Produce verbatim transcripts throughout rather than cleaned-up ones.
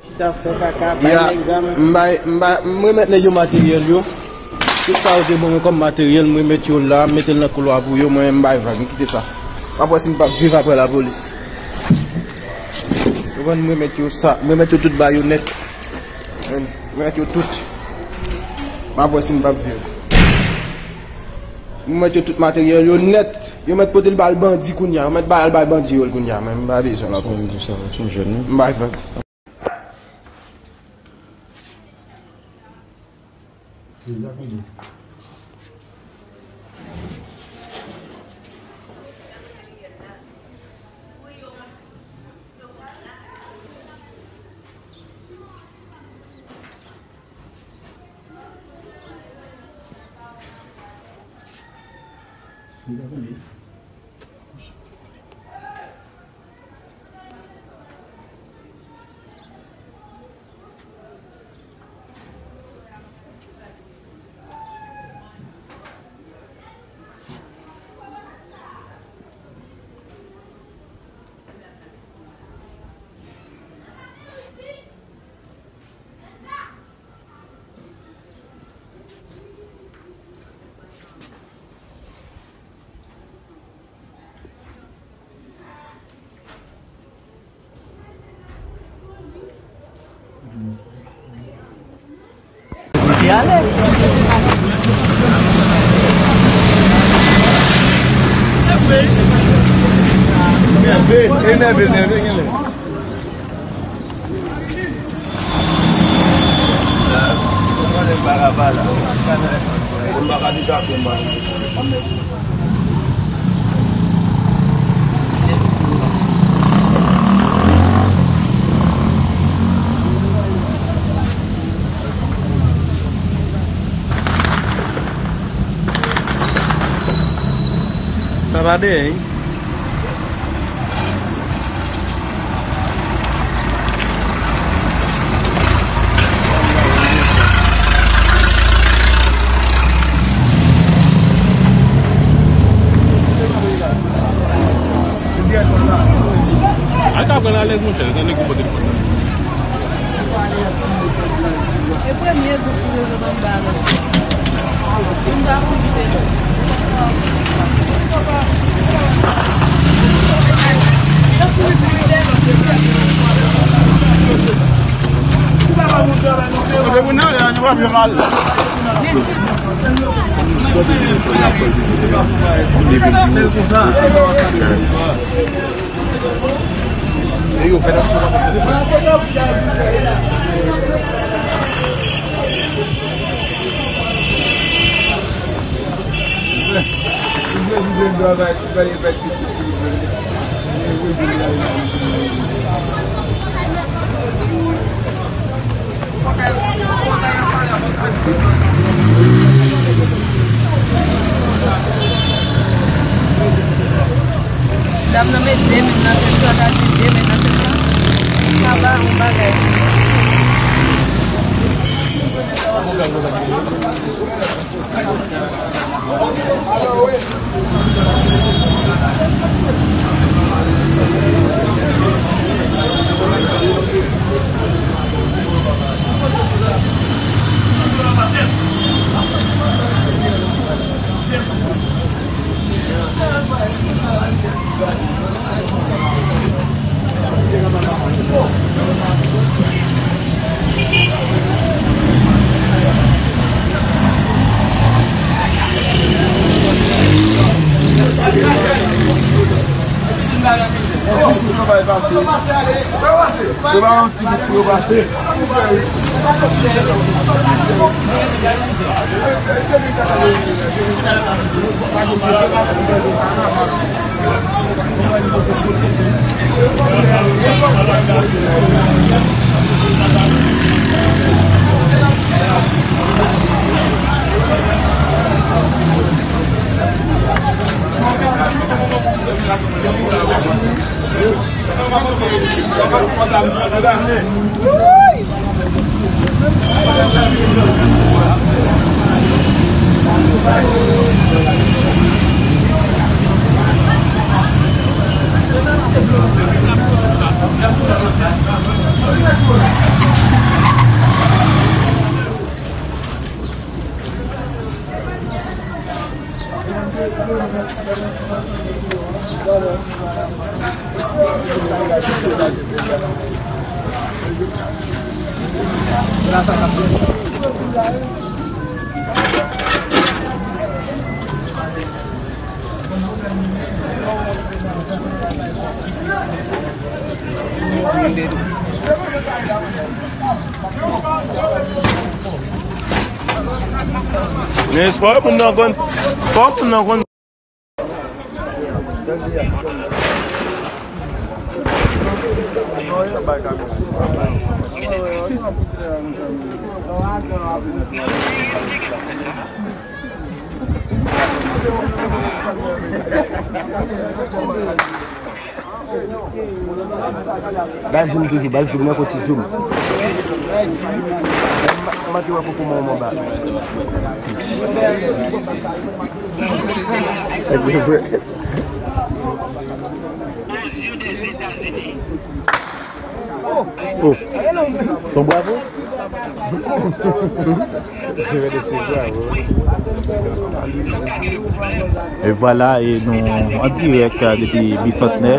Chita fè kaka, bay nèg zam. M bay, m bay, m remèt nèg yo materyèl yo. Tout sa yo te ban mwen kòm materyèl, m remèt yo la, m mete l nan koulwa pou yo, mwen m bay vag, m kite sa. M ap wè si m p ap viv apre lapolis. Yo ban m remèt yo sa, m remèt yo tout ba yo nèt. M remèt yo tout. M ap wè si m p ap viv. M remèt yo tout materyèl yo nèt. Yo mèt pote l ba l bandi kounye a. Yo mèt ba l bay bandi yo l kounye a. Men m pa bezwen l ankò. M bay vag. Sa pa de, hein? Al ta pran alèz, monchè, nan nèg ki pote l konsa. E premye gwoup ki rezo ban m ba la. Moun ta pou kite l. Kote moun nan ale a, nou pa vle mal. Dam nan met de men nan tèt sa, ta di de men nan tèt sa. Sa pa yon bagay. Men fò moun nan konn, fò moun nan konn. Ba zoom toujou, ba zoom nan, konti zoom. M manke wè koko manman anba. Oh, son bravo. E vwala, e nou an dirèk, euh, depi Bisantnè.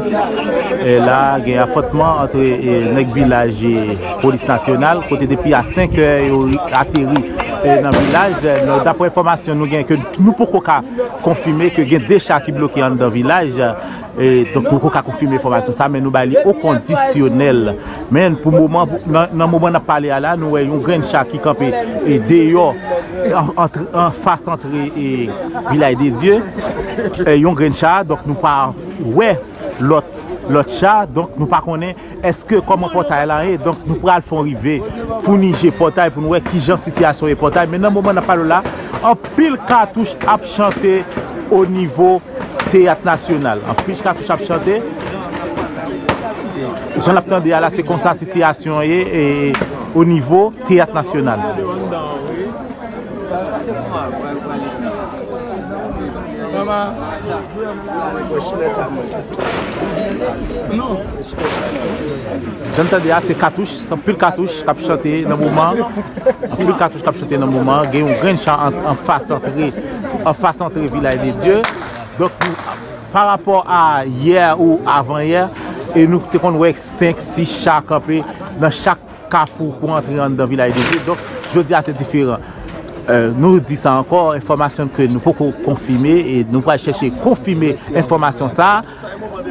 E la, gen afwontman ant, e, nèg vilaj e polis nasyonal, kote depi a senk è yo ateri, e, nan vilaj. E, nou, daprè enfòmasyon nou gen, ke nou poko ka konfime ke gen de cha ki bloke anndan vilaj. E, donk, nou poko ka konfime enfòmasyon sa, men nou bay li o kondisyonèl. Men, pou moman, pou, nan, nan moman n ap pale a la, nou wè yon grenn cha ki kanpe, e, deyò, an, antre, anfas antre, e, Vilaj de Dye. E, yon grenn cha, donk, nou pa wè lòt, lòt cha, donk, nou pa konnen èske kòman pòtay la ye. Donk, nou pral fè yon rive, founi je pòtay pou nou wè kijan sitiyasyon ye pòtay. Men nan moman n ap pale la, anpil katouch ap chante o nivo Teyat Nasyonal. Anpil katouch ap chante. Jan n ap tande a la, se konsa sitiyasyon ye, e, o nivo Teyat Nasyonal. Jan n tande a, se katouch, se anpil katouch k ap chante nan moman. Anpil katouch k ap chante nan moman. Gen yon grenn cha an, anfas antre, anfas antre Vilaj de Dye. Donk, nou, pa rapò a yè ou avan yè, e nou te konn wè senk, sis cha kanpe nan chak kafou pou antre anndan Vilaj de Dye. Donk, jodi a se diferan. Euh, nou di sa ankò, enfòmasyon ke nou poko konfime, e nou pral chèche konfime enfòmasyon sa.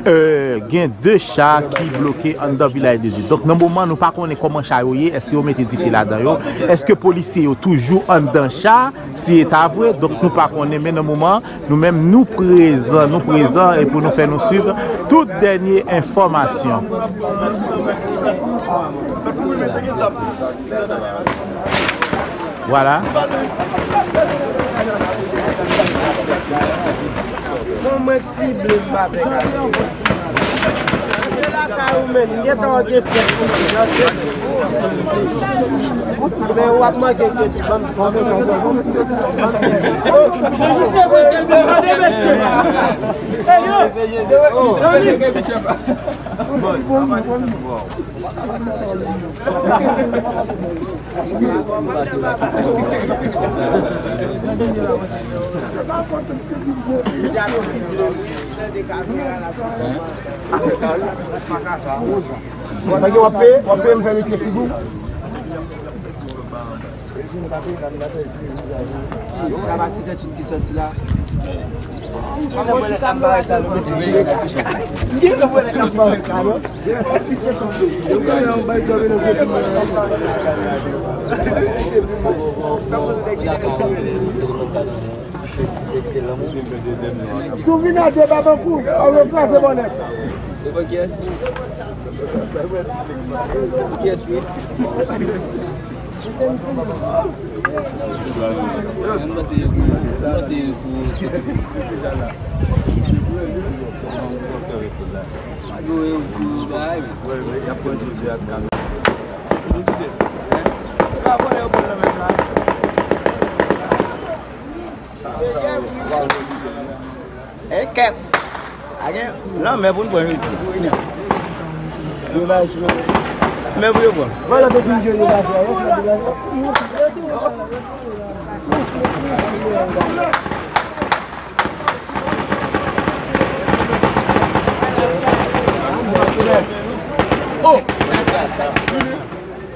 Euh, gen de cha ki bloke anndan Vilaj de Dye. Donk, nan moman, nou pa konnen kòman cha yo ye, èske yo mete dife ladan yo, èske polisye yo toujou anndan cha, si e ta vre, donk, nou pa konnen, men nan moman, nou menm, nou prezan, nou prezan, e pou nou fè nou swiv tout dènye enfòmasyon. Vwala. Bon, mwen k sible m pa fè kale. Se lakay ou menm, m gentan wè gen sèt. Men w ap manke kredi, banm, banm. Sa pa si tèt ki sòti la. Ki nan mwen lè k ap bare sa, non, mesye? Ki nan mwen lè k ap bare sa, non? Tou vin a de babankou, an yo kraze bòlèt. Kiyès wi? E kèk. A gen lanmè pou n pran jodi. Men pou yo pran. Vòlò te fin jwe degaje a, wè si degaje a. Oh!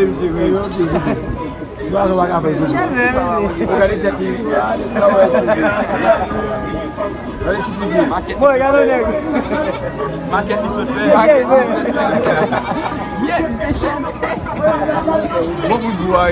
Mete misye vre. Yo, ok. Yo, alò, pa ka fè sou. Gade tèt li. Gade ti figi. Makèt. Bon, gade nèg. Makèt li sot fè. Makèt, yeah. Bon bout bwa.